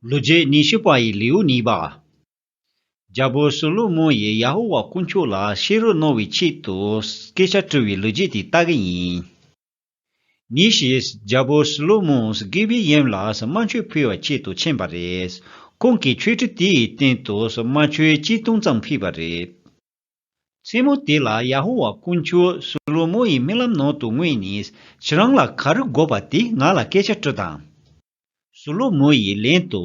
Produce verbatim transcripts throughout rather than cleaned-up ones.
ལོ་རྒྱུས་ཉི་ཤུ་པ་ཡི་ལེའུ་གཉིས་པ། རྒྱལ་པོ་སོ་ལོ་མོ་ཡིས་ཡ་ཧོ་ཝཱ་དཀོན་མཆོག་ལ་ཤེས་རབ་གནང་བའི་ཆེད་དུ་སྐད་ཆ་དྲི་བའི་ལོ་རྒྱུས་དེ་ལྟ་གི་ཡིན། ཉིན་ཞིག་རྒྱལ་པོ་སོ་ལོ་མོ་གི་བི་ཡེམ་ལ་དམར་མཆོད་ཕུལ་བའི་ཆེད་དུ་ཕྱིན་པ་རེད། ཁོང་གིས་མཆོད་ཁྲི་དེའི་སྟེང་དུ་དམར་མཆོད་ཆིག་སྟོང་ཙམ་ཕུལ་བ་རེད། མཚན་མོ་དེ་ལ་ཡ་ཧོ་ཝཱ་དཀོན་མཆོག་སོ་ལོ་མོ་ཡི་རྨི་ལམ་ནང་དུ་མངོན་ནས། ཁྱེད་རང་ལ་ག་རེ་དགོས་པ་དེ་ང་ལ་སྐད་ཆ་དྲི་དང་། སོ་ལོ་མོ་ཡིས་ལན་དུ།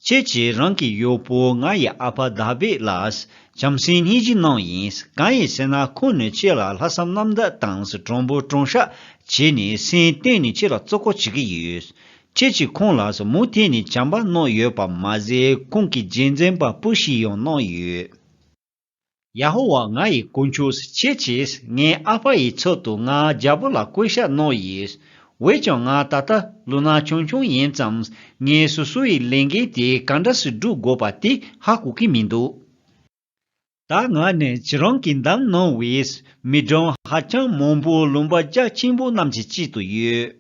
ཁྱེད་ཀྱིས་རང་གི་གཡོག་པོ་ང་ཡི་ཨ་ཕ་དཱ་བིད་ལ་བྱམས་སེམས་སྙིང་རྗེ་གནང་ཡིན། གང་ཡིན་ཟེར་ན། ཁོང་ནི་ཁྱེད་ལ་ལྷག་བསམ་རྣམ་དག་དང་དྲང་པོ་དྲང་བཞག་བྱས་ནས་སེམས་གཏིང་ནས་ཁྱེད་ལ་བརྩི་བཀུར་བྱེད་ཀྱི་ཡོད། ཁྱེད་ཀྱིས་ཁོང་ལ་མུ་མཐུད་ནས་བྱམས་པ་གནང་ཡོད་པ་མ་ཟད། ཁོང་གི་རྒྱུད་འཛིན་པ་བུ་ཞིག་ཡང་གནང་ཡོད། ཡ་ཧོ་ཝཱ་ང་ཡི་དཀོན་མཆོག་ཁྱེད་ཀྱིས་ངའི་ཨ་ཕ་ཡི་ཚབ་ཏུ་ང་རྒྱལ་པོ་ལ་བསྐོ་བཞག་གནང་ཡིན། འོན་ཀྱང་ང་ད་ལྟ་ལོ་ན་ཆུང་ཆུང་ཡིན་ཙང་། ངས་སོ་སོ་ཡི་ལས་འགན་དེ་ག་འདྲ་སེ་སྒྲུབ་དགོས་པ་དེ་ཧ་གོ་གི་མི་འདུག་ད་ང་ནི་ཁྱེད་རང་གིས་བདམས་གནང་བའི་མི་གྲངས་ཧ་ཅང་མང་པོ་ལུང་པ་རྒྱ་ཆེན་པོ་རྣམས་ཀྱི་གཅིག་ཏུ་ཡོད།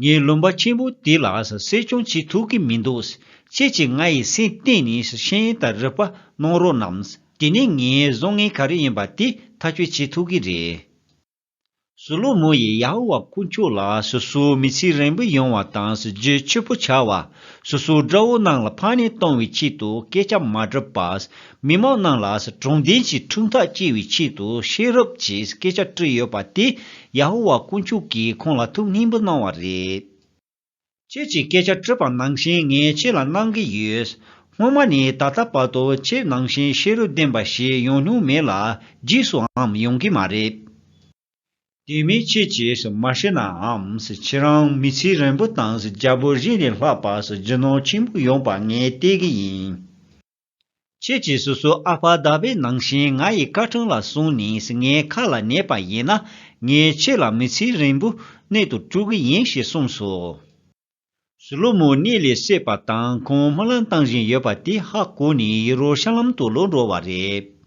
ངས་ལུང་པ་ཆེན་པོ་དེ་ལ་གསོ་སྐྱོང་བྱེད་ཐུབ་ཀྱི་མི་འདུག་ཁྱེད་ཀྱིས་ང་ཡི་སེམས་གཏིང་ནས་ཤེས་ཡོན་དང་རིག་པ་གནང་རོགས་གནང་། དེ་ནས་ངའི་བཟང་ངན་ག་རེ་ཡིན་པ་དེ་ཐག་གཅོད་བྱེད་ཐུབ་ཀྱི་རེད། སོ་ལོ་མོ་ཡིས་ཡ་ཧོ་ཝཱ་དཀོན་མཆོག་ལ་སོ་སོའི་མི་ཚེ་རིང་པོ་ཡོང་བ་དང་། རྒྱུད་སྐྱེས་པོ་བྱ་བ། སོ་སོའི་དགྲ་བོ་རྣམས་ལ་ཕམ་ཉེས་གཏོང་བའི་ཆེད་དུ་སྐད་ཆ་མ་དྲི་བར། མི་མང་རྣམས་ལ་དྲང་བདེན་གྱི་ཁྲིམས་ཐག་བཅད་པའི་ཆེད་དུ་ཤེས་རབ་ཀྱི་སྐད་ཆ་དྲིས་ཡོད་པ་དེ་ཡ་ཧོ་ཝཱ་དཀོན་མཆོག་གིས་ཁོང་ལ་ཐུགས་སྙིང་པོ་གནང་བ་རེད། ཁྱེད་ཀྱིས་སྐད་ཆ་དྲིས་པ་ནང་བཞིན་ངས་ཁྱེད་ལ་གནང་གི་ཡོད། སྔོན་མ་ནས་ད་ལྟ་བར་དུ་ཁྱེད་ནང་བཞིན་ཤེས་རབ་ལྡན་པ་ཞིག་ཡོང་མྱོང་མེད་ལ། རྗེས་སུའང་ཡོང་གི་མ་རེད། དེ་མིན་ཁྱེད་ཀྱིས་མ་ཤི་ནའང་། ཁྱེད་རང་མི་ཚེ་རིང་པོ་དང་རྒྱལ་པོ་གཞན་ལས་ལྷག་པ་རྒྱུ་ནོར་ཆེན་པོ་ཡོང་པ་ངས་བལྟས་ཀྱི་ཡིན། ཁྱེད་ཀྱིས་སོ་སོའི་ཨ་ཕ་དཱ་བིད་ནང་བཞིན་ང་ཡི་བཀའ་དྲིན་ལ་སོང་ནས་ངའི་ཁ་ལ་ཉན་པ་ཡིན་ན། ངས་ཁྱེད་ལ་མི་ཚེ་རིང་པོ་གནས་སུ་བཀྲོལ་གྱི་ཡིན་ཞེས་གསུངས་སོ། སོ་ལོ་མོ་གཉིད་ལས་སད་པ་དང་ཁོང་སྨོན་ལམ་བཏང་བཞིན་ཡོད་པ་དེ་ཧ་གོ་ནས་ཡེ་རུ་ཤ་ལམ་དུ་ལོག་འགྲོ་བ་རེད།